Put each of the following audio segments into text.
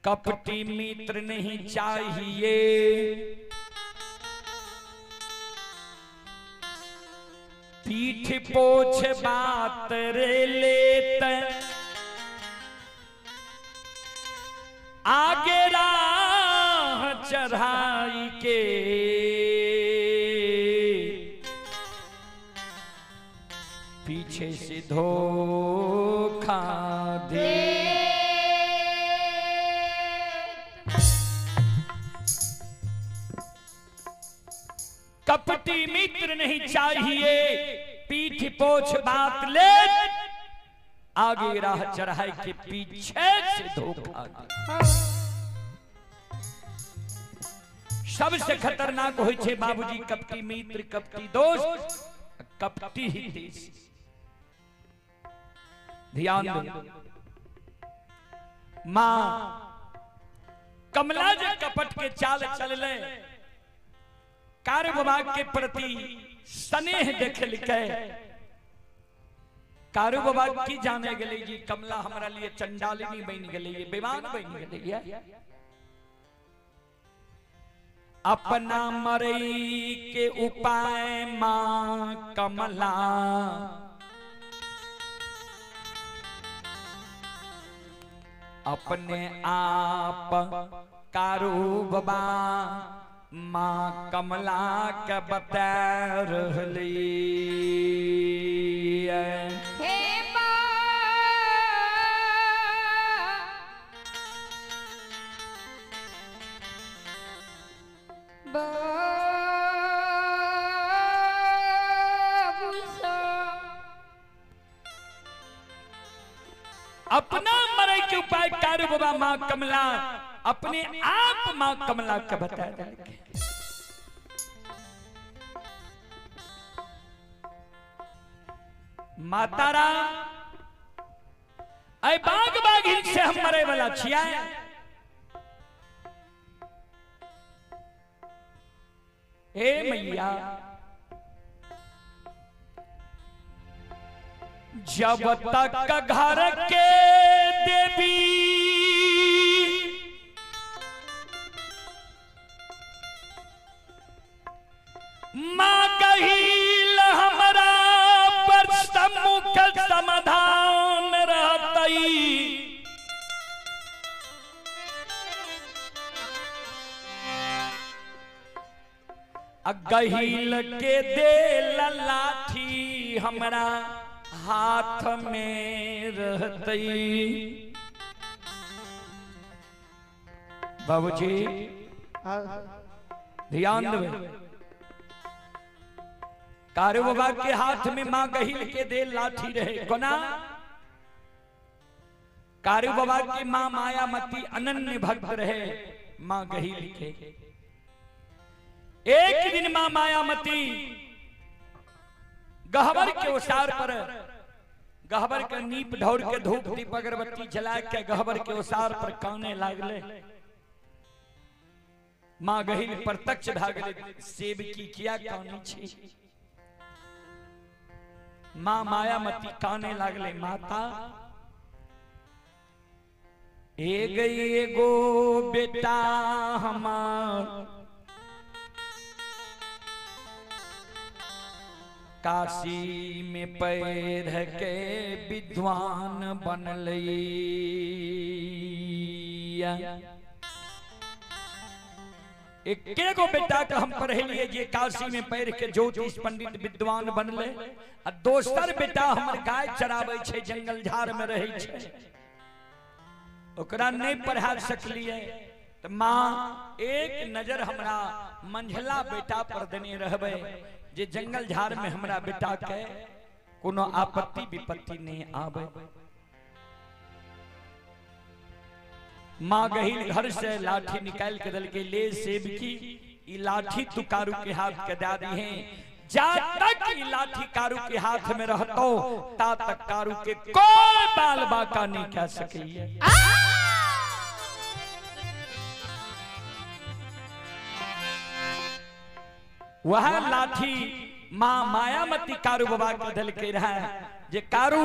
कपटी मित्र नहीं चाहिए, पीठ पोछ बात रे लेत, आगे राह चढ़ाई के, पीछे से धोखा दे। कपटी मित्र नहीं चाहिए, पीठ पोछ बात ले, आगे राह चढ़ाई के पीछे से धोखा दे। सबसे खतरनाक होय छे बाबूजी कपटी मित्र, कपटी दोस्त, कपटी ही देश। ध्यान दो, मां कमला जे कपट के चाल चलले, कारू बाबा के प्रति स्नेह देखलकै। कारू बाबा की जाने गेलै जी कमला हमरा लिए चंडालिनी बन गेलै, बेमान बन गेलै। अपना मरई के उपाय मां कमला, अपने आप कारू बाबा माँ कमला के बता रहली। हे माँ अपना मरे के उपाय कारू बाबा माँ कमला अपने आप माँ कमला के बता देलकै। माता राम ऐ बाग बाघिन से हम मरे वाला छियै। हे मैया, जब तक घर के देवी माँ कहिल हमरा पर सम्मुख समाधान रहतई, गहिल के देल लाठी हमरा हाथ में रहतई। बाबूजी ध्यान देवे, कारू बाबा के हाथ में माँ गहिल के दे लाठी रहे। कोना? कारू बाबा की माँ मायामती अनन्य भक्त रहे माँ गहिल के। एक दिन माँ मायामती गहबर के ओसार पर, गहबर के नीप ढोर के धूप दीप अगरबत्ती जला के गहबर के ओसार पर काने लागले। माँ गहिल प्रत्यक्ष भए गेलै, सेवकी किया कानै छी? माँ मायामती काने लागले, माता एगो बेटा हमार काशी में पैर के विद्वान बनलै। एके गो बेटा के हम पढ़ेलिए जे काशी में पैर के ज्योतिष पंडित विद्वान बनले, आ दोसर बेटा हमर गाय चराबै छै, जंगल झाड़ में रहै छै, ओकरा नहीं पढ़ा सकलिए। तो माँ एक नजर हमरा मंझला बेटा पर देने रहबै जे जंगल झाड़ में हमरा बेटा के कोनो आपत्ति विपत्ति नहीं आवे। माँ गहिल घर से लाठी निकाल के दल के ले सेवकी, ई लाठी तू कारू के हाथ के दे दी है, जा तक ई लाठी कारू के हाथ में रहतो ता तक कारू के कोई बाल बाका नहीं कह सके। वह लाठी माँ मायामती कारू बाबा के दल के रहा जे कारू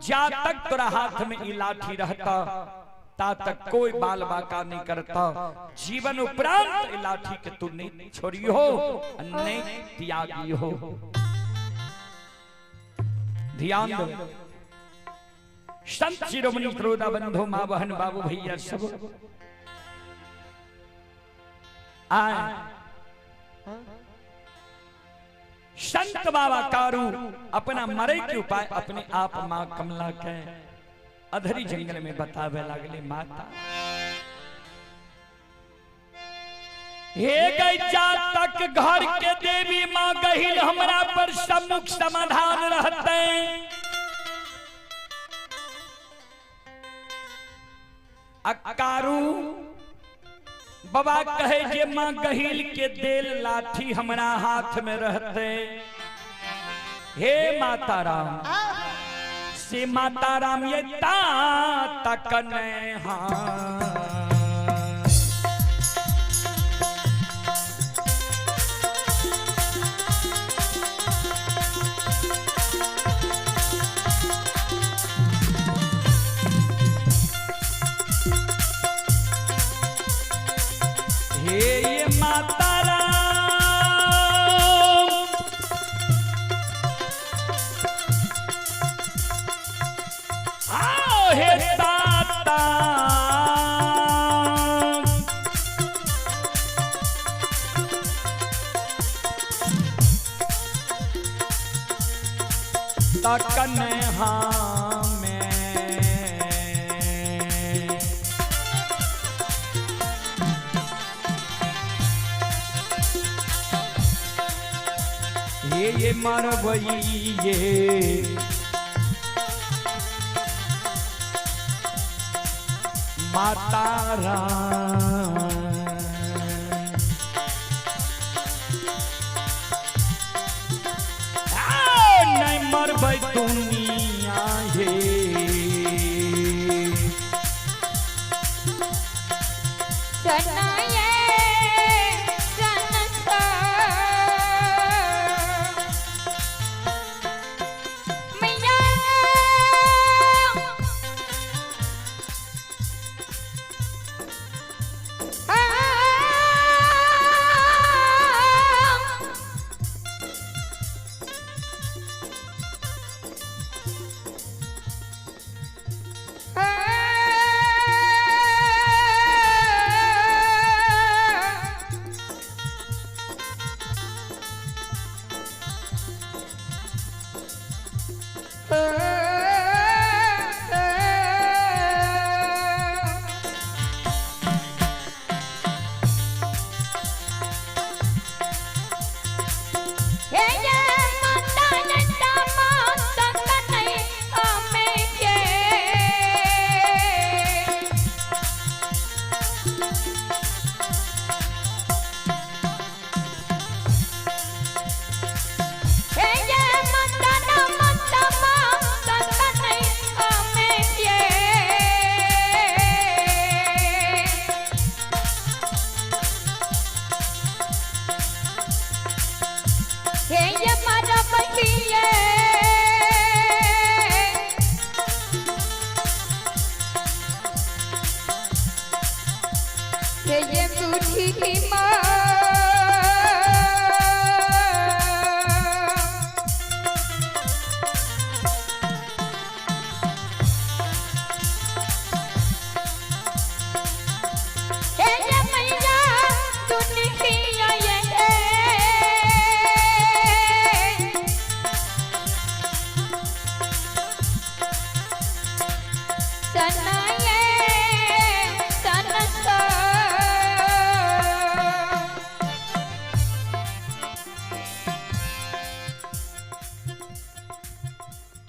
जा तक तोरा हाथ में ई लाठी रहता ता तक कोई बाल बाका नहीं करता। जीवन उपरांत लाठी के तू नहीं छोड़ियो नहीं त्यागियो। ध्यान दो संत शिरोमणि त्रोदा बंधु माँ बहन बाबू भैया सब आए। संत बाबा कारू अपना मरे के उपाय अपने आप माँ कमला के अधरी जंगल में बतावे लागले। माता हे गई जा तक घर के देवी माँ गहिल हमरा पर सम्मुख समाधान रहते। अकारू बाबा कहे जे माँ गहिल के देल लाठी हमरा हाथ में रहते। हे माता राम से माता राम ये ता तक हे ये माता राम आओ हे ताता तकन में ये मरबई ये माता राम नहीं मरबई दुनिया हे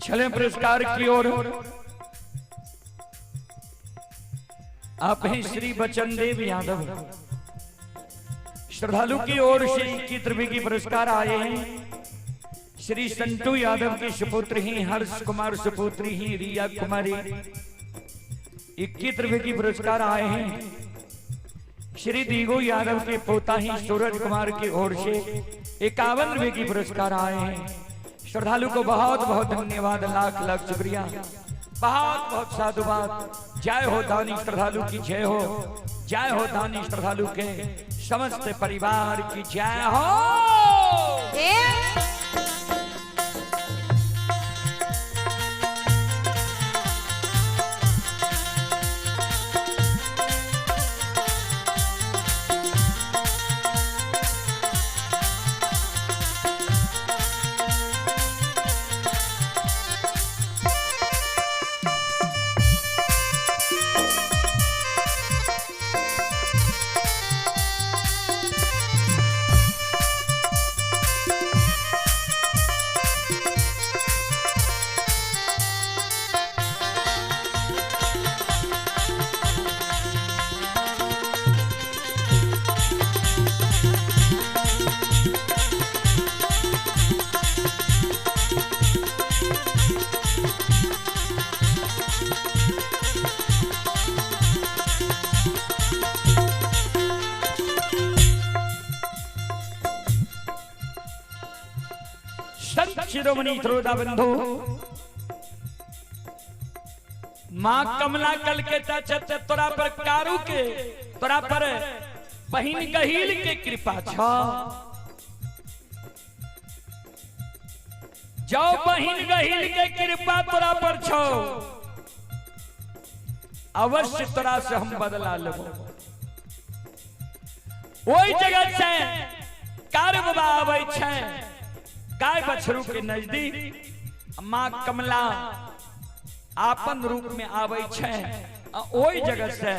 चले पुरस्कार की ओर। आप हैं श्री बचन देव यादव, श्रद्धालु की ओर से 21 रुपए की पुरस्कार आए हैं। श्री संतू यादव के सुपुत्र ही हर्ष कुमार सुपुत्री ही रिया कुमारी 21 रुपए की पुरस्कार आए हैं। श्री दीगो यादव के पोता ही सूरज कुमार की ओर से 51 रुपए की पुरस्कार आए हैं। श्रद्धालु को बहुत बहुत धन्यवाद, लाख लाख शुक्रिया। बहुत बहुत साधुवाद। जय हो दानी श्रद्धालु की जय हो, जय हो दानी श्रद्धालु के समस्त परिवार की जय हो। शिरोमणि श्रोता बंधु, माँ कमला कल के चाचा तोरा पर कारू के तोरा पर बहिन गहील के कृपा छ। जाओ बहिन गहील के कृपा तोरा पर छो, अवश्य तोरा से हम बदला लेबो। ओहि जगह से कारू बाबा आबै छै गाय बछरू के नजदीक, माँ कमला आपन रूप में आबै छै ओहि जगह से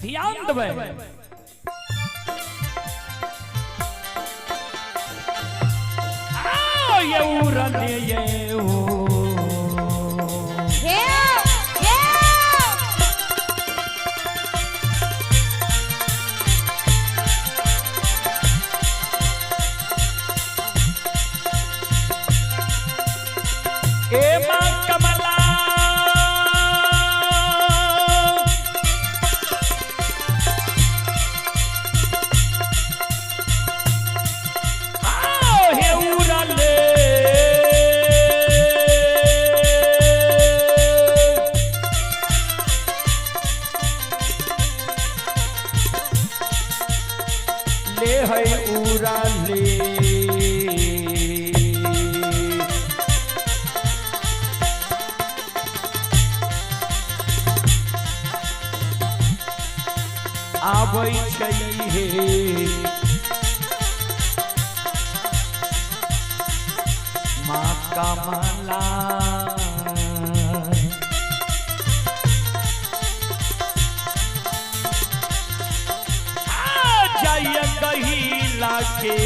ध्यान देबै। आओ ये उड़न ये ओ ए मां कमला आओ हे उड़ले ले है उड़ले आबै छै हे माँ कमला। आ जाइए कहिला के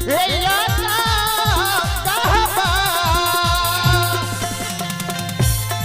Hey!